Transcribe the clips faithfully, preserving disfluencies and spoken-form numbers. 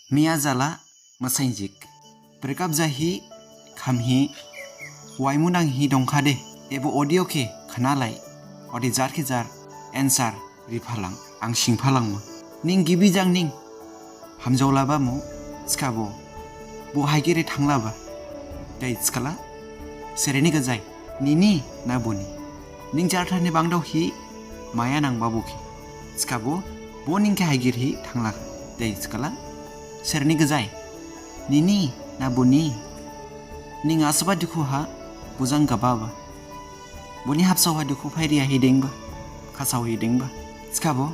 Miya jala masainjik. Breakup jahi khamhi waimu nanghi dongkhade, ebo audio khe khnalai, ode jar khe jar answer riphalang, ang singphalangma. Ning gibi jang ning hamjaolaba mu, thikhabo bo haigere thanglaba. Dei thikhala, sereni gajai, nini na boni? Ning jarthani bangdao hi maya nangba bo khe. Thikhabo bo ning khe haiger hi thanglakha. Dei thikhala, sereni gajai, nini na boni? Ning asaba dukhu ha bojang gababa. Boni habsao ha dukhu phairiya hi dengba, khasao hi dengba. Thikhabo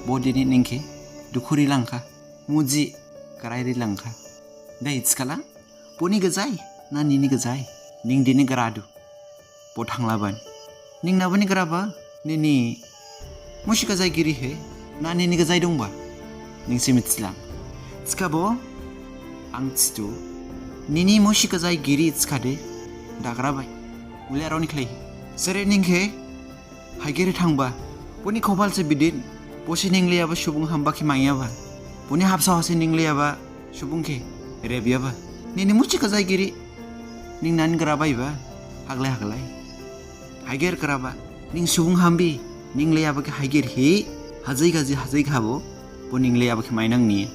bo dini ning khe dukhu rilangkha, muji garai rilangkha. Dei thikhala, boni gajai na nini gajai? Ning dini gradu, bo thanglabani. Ning nabani graba, nini musi gajai giri he, na nini gajai dongba? Ning si mithilang. Thikhabo ang thidu, nini musi gajai giri thikhade, dagrabai. Ule aroni khlaihi. Sere ning khe haigere thangba, boni khopal se bidin, bo se ning leyaba subung hamba khe maiyaba, boni habsao ha se ning leyaba subung khe rebyaba. Nini musi gajai giri, ning nani grabaiba, haglai haglai. Haiger graba, ning subung hambi, ning leyaba khe haiger hi, hajai gaji hajai khabo, bo ning leyaba khe mainang ni.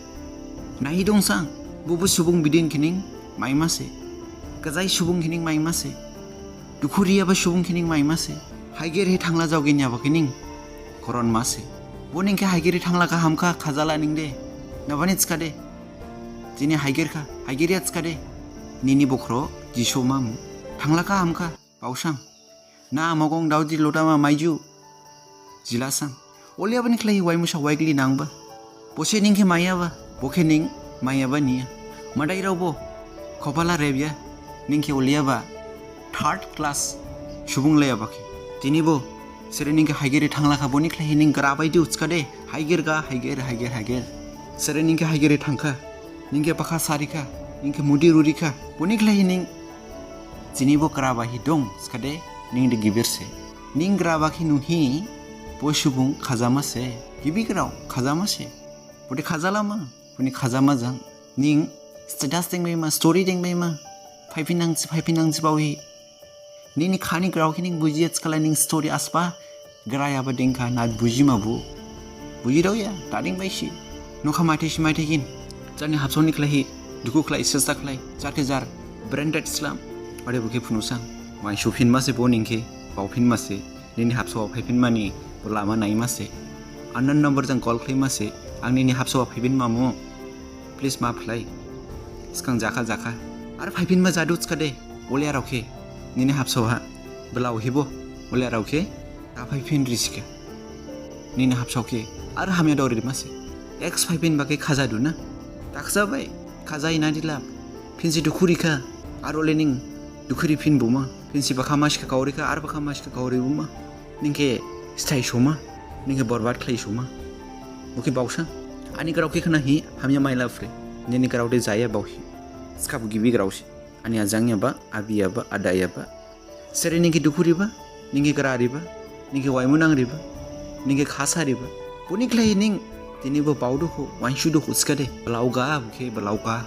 Nahi dongsang, bo bo subung bidin khe ning maimase. Gajai subung khe ning maimase. Dukhu riyaba subung khe ning maimase. Haiger hi thangla jaoginyaba khe ning koron mase. Bo ning khe haiger hi thanglakha hamkha khajala ning de. Nabani thikhade. Jini haigerkha, haigeriya thikhade. Nini bokhro jiso mamu. Thanglakha hamkha, baosang. Na mogong daodi lodama maiju. Jilasang. Oleyabani khlaihi waimusa waigli nangba. Bo se ning khe maiyaba, bo khe ning maiyaba niya. Madairao bo khopala rebya, ning khe oleyaba third class subung leyaba khe. Dinibo, sere ning khe haigere thanglakha boni khlaihi ning grabaidu thikhade, haiger ga, haiger, haiger, haiger. Sere ning khe haigere thangkha, ning khe bakha sarikha, ning khe mudi rurikha, boni khlaihi ning dinibo graba hi dong thikhade, ning de gibir se. Ning graba khe nuhi, bo subung khajama se, gibi grao khajama se. Bode khajalama, boni khajama jang. Ning status dengbaima, story dengbaima. Phaiphin nangsi, phaiphin nangsi baohi. Nini khani grao khe ning bujiya thikhala ning story asba grayaba dengkha na bujima bu. Bujidaoya, da dengbaisi. Nokha maithai si maithai gin. Jarni habsaoni khlaihi, dukhu khlai, sesta khlai, jar khe jar, branded slam. Ode bo khe phunusang. Wainsu phinmase bo ning khe, baophinmase. Nini habsao phaiphinmani bo lama naimase. Unknown number jang call khlaimase. Ang nini habsao phaiphinmamu. Please maph khlai. Sgang jakha jakha. Ar phaiphinma jadu thikhade. Oleyarao khe. Nini habsao ha. Belao hibo. Oleyarao khe. Da phaiphin risikha. Nini habsao khe. Ar hamya dao rimase. Ex phaiphinba khe khajadu na. Dakhsa bai. Khajaina dilap. Phinsi dukhu rikha. Ar ole ning dukhu riphinbuma. Phinsi bakha masikha kaorikha, ar bakha masikha kaoribuma. Ning khe sthai soma, ning khe borbad khlai soma. Bo khe baosa. Ani grao khe khnahi hamya maila phre. Nini grao de jaya baohi. Thikhabo gibi grao se. Ani ajangyaba, abiyaba, adayaba. Sere ning khe dukhu riba, ning khe gra riba, ning khe waimu nang riba, ning khe khasa riba. Boni khlaihi ning, dinibo baodukhu, wainsu dukhu thikhade. Belao ga, bo khe belao ga.